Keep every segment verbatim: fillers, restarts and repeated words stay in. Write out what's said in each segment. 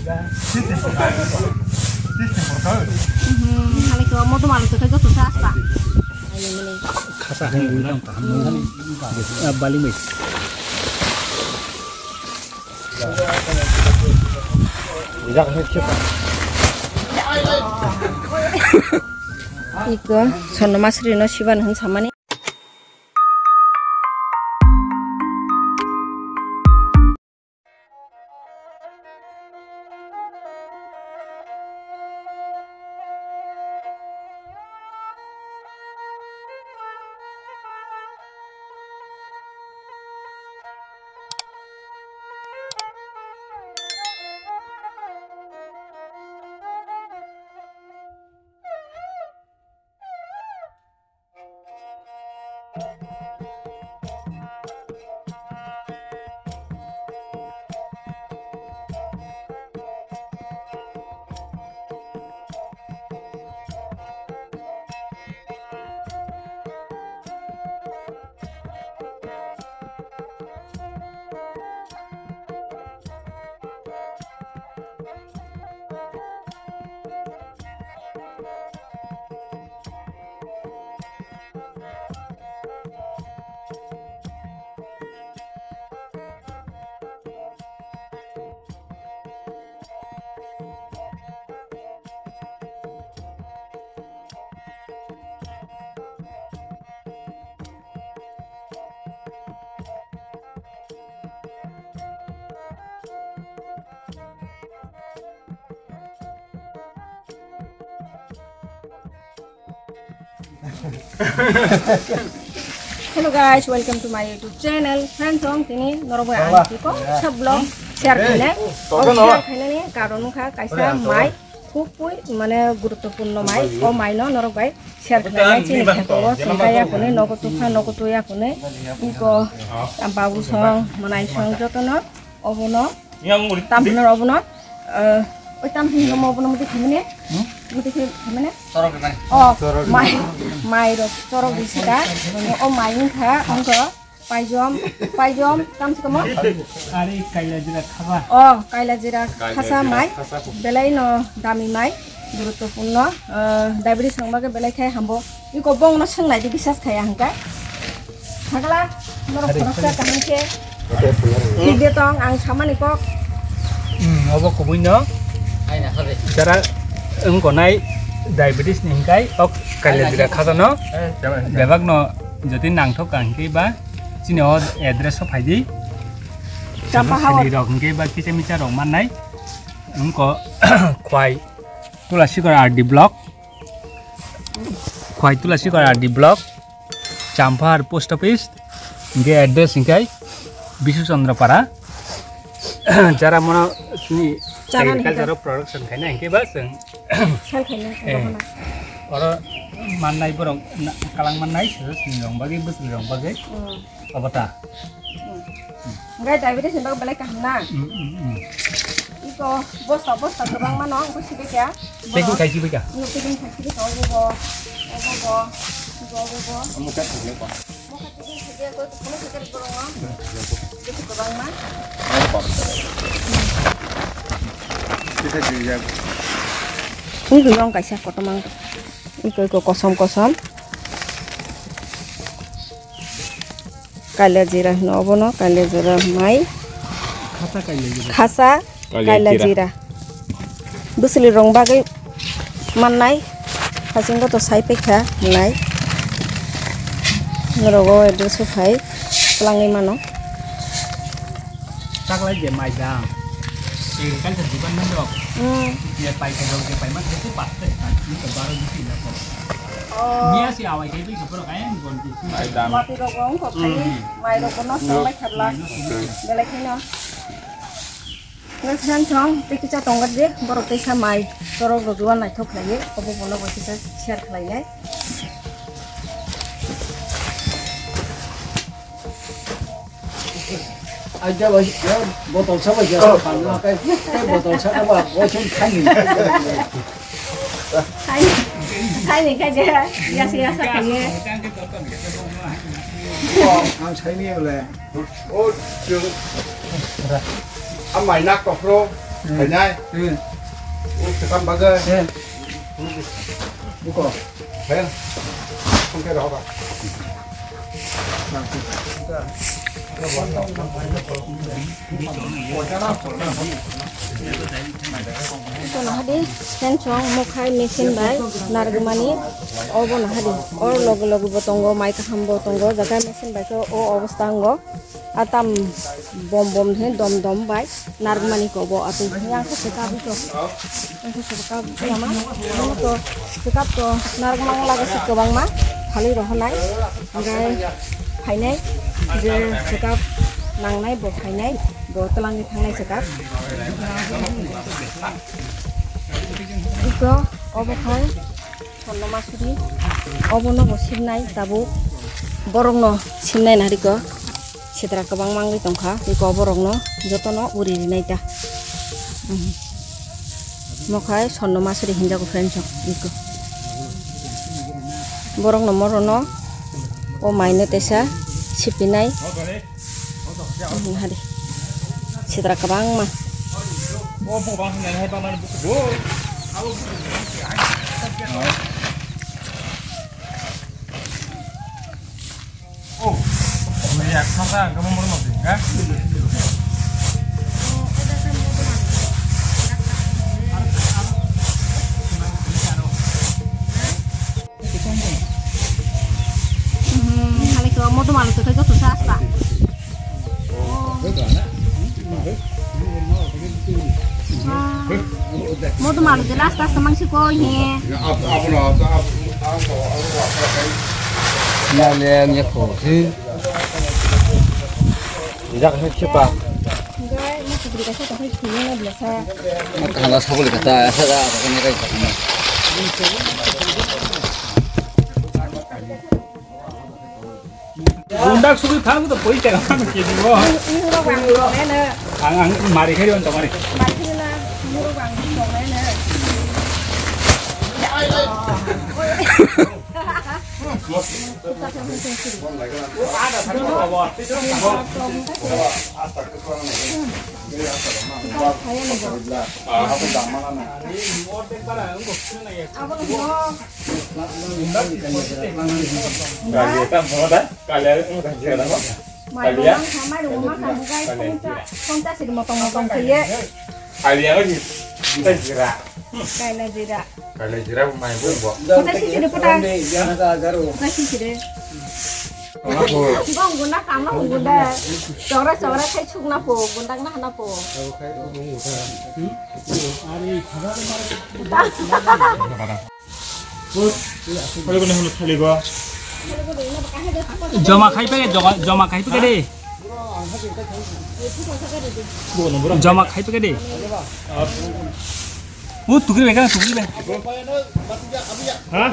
Mhm, hali ko motom alu to joto sa asta. Khasa hai ni tang tang. Bali mai. Iko sono masri no siban hin samani. Hello guys, welcome to my YouTube channel. Friends, song tini norok bai ang tiko sa vlog share khainai. Share khainani karon wngkha kaisa mai khub pui mane guruttopurno mai. O mai no norok bai share khainai chini kheto o songkha ya khone nogo tukha nogo tuya khone iko babu song manai song jotono obono. Tamphunor obono, eh, oi tamphunor obono muti khimene? Muti khimene? Oh, mai, mai rok chorok di sita. O mai wngkha, wngkha paijom, paijom, tamsi komo? Ari kaila jira khaba. Oh, kaila jira khasa mai. Belai no dami mai, guruttopurno. Eh, diabetes rok bagwi belai khai hambo. Iko bongno swngnai di bisas khaya hwnkhe. Thagla, norok khoroksa kaham khe. Thik de tong, ang samani kok. Hmm, obo kubui no. Jara wngkonai diabetes ni hwnkhe ok kailabira khajano. Bebak no jodi nangthok ka hwnkhe ba chini o address o phaidi. Champa Hawar. Sini rok hwnkhe ba kicha micha rok mannai. Wngko Khwai Tulasikor R D block. Khwai Tulasikor R D block, Champahar post office, hingke address hingke Bisu Chandra Para. Jara mono chini agriculture o production khaina hingke ba chwng sell khaina, eh, oro mannai borok kalang mannai, sini rong bagwi, bwswli rong bagwi. Obo ta? Hmm. Hingke diabetes ni bagwi belai kaham na? Hmm, hmm, hmm. Iko bosta bosta kwbangma no, wngkha sibika. Packing khai sibika? Ino packing khai sibika, obo bo, obo bo, obo bo. Omo khe thangni ko. Mokha packing khai de, koi kuphuru khai de borok no. Bisi kwbangma. Kisa jijak. Wngkha rong kaisa kotorma wngkha. Iko, iko kosom kosom. Kaila jira hino obono, kaila jira mai. Khasa kaila jira. Khasa kaila jira. Bwswli rong bagwi mannai. Hasingo to sai paikha nai. Norogo address o phai twlangwi mano. Taklai je mai dam. Agriculture department rok. Hmm. Je paikha rok je paima khe paste ni to baro bisi na ko. Oh. Niya si awai kai bai ko pro kai ang gon ki. Mai dam. Mati rok wng ko khai, hmm, mai rok no, hmm, samai khabla. Belai kheno. Ngai friend song, tei kisa tonggar je, borok tei sa mai, torok rok duan naithok khlaiwi, obo bono bo kisa share khlainai. Aja bai, botol sa bai, ya sa pang na kai, kai botol sa ka ba, bo chum khai ni. Khai, khai ni khai je, ya sa ya sa khai ye. Ang sai ni le. O chum. Amai nak to pro. Khainai. Hmm. Uk sekam bagai. Hmm. Buko. Khayan. Songke rohoba. Ito nahadi, sensong mokhai machine bai narwkmani obo nahadi. Or logo logo bo tongo, mai kaham bo tongo, jaga machine bai khe o obostha wngo. Atam bom bom he dom dom bai narwkmani kobo atwi he ang khe swkabwi to. Ang khe swkabwi lama. Ano to swkab to narwkmani laga se kwbangma phalwi rohornai. Hingkhe phainai je swkab nangnai bo phainai bo twlangwi thangnai swkab. Iko obo khai. Sonnoma suri. Obono bo sibnai tabuk. Borokno sibnai nariko. Sitra kwbangma wngwi tongkha. Iko borokno jotono uri rinai ta. Mhm. Mokhai sonnoma suri hinjago friends rok iko. Borokno morono o maino tesa sipinai. Hari. Sitra kwbangma. Hmm, hali ko modom alu to joto sa asta. Modom alu de last last mang si ko he. Na le ni ko si. Jak se chipa. Gai mo kubri ka sa ta hai thini na blasa. Kaham sabole kata asa da apa kene kai. Gundak sugui phang to poi tera phang ke dibo. Ang ang mari khari on to mari. Mairum mangsa, mairum mangsa, bugai poncha, poncha siri motong motong kaiye. Kalia ko di, di jira. Kaila jira. Kaila jira mai bung bo. Poncha siri pota. Poncha siri. Bong guna kama guna. Chora chora khai chukna po, gundang na hana po. Joma khai pake, joma, joma khai pake de. Joma khai pake de. O tukri bai, tukri bai. Ha?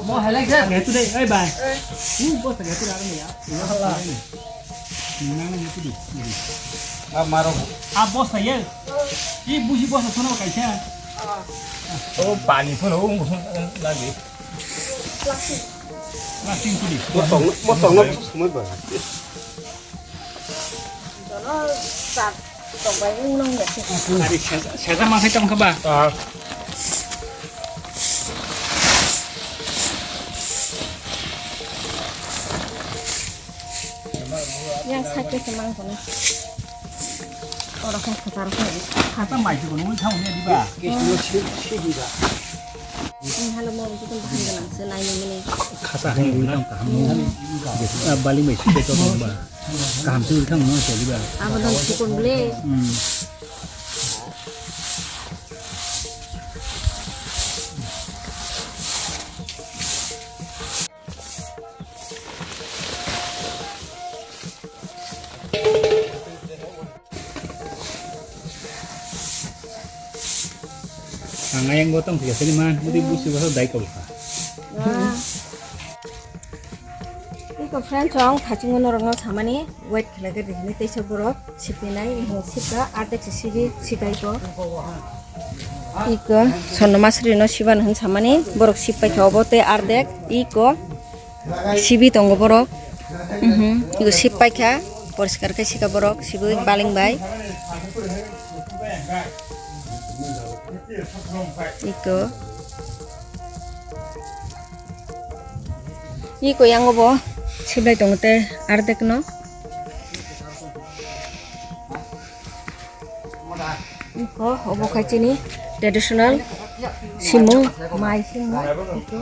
Mo halai de. Gaitu de, oi bai. Hu, bos gaitu de, ya. Nang itu di. Ah, maro. Ah, bos ya. I buji bos sana kaisa. Oh, pani pun, oh, lagi. Plastik itu di. Motong, motong, semua bang. Dono sat tongbai unang ya. Ari sesa, sesa makai tong kaba. Ah. Yang sakit semang kono. Ora kong khatar kong. Khatar mai ko nung thang ne diba. Ini halo mau itu bahan gelang senai ini. Khatar kong tang kaham. Bali mai sih betul ba. Kaham sih thang no sih diba. Apa dong sukun beli. Hmm. Ang ayang gotong tiga sini man, mesti busi bahasa dai kau ha. Iko friend chong thaching norok no samani wait khlai khe dihini teisa borok. Sipinai, sipka, ardek si sibi, sikai ko. Iko, Sonno Masri no siban hwn samani, borok sip paikha obo tei ardek, iko, sibi tongo borok. Mhm, iko sip paikha, poriskar khe sika borok, sibi baling bai. Iko. Iko yang obo siblai tongo te ardek no. Iko obo khai chini traditional simung, mai simung. Iko.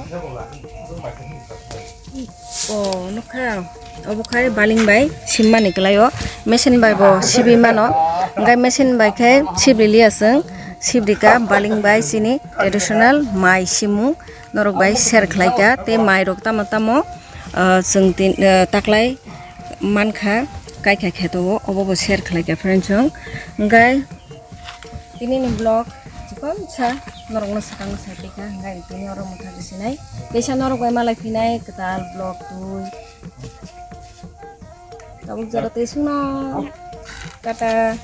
O nukha, obo khai baling bai simmani kwlaio, machine bai bo sibi mano, hwnkhe machine bai khe sibli liya chwng, sibrika baling bai chini traditional mai simung norok bai share khlaika, tei mai rok tamo tamo, ah, chwng tin, ah, taklai mankha, kaikha kheto o, obo bo share khlaika friends chwng, hwnkhe. Tini ni vlog chikon sa norok no sakang no sai pika, hingkai tini oro motha bisinai. Teisa norok bai malai phinai kwtal vlog twi. Tabuk jora twi sungno. Tata.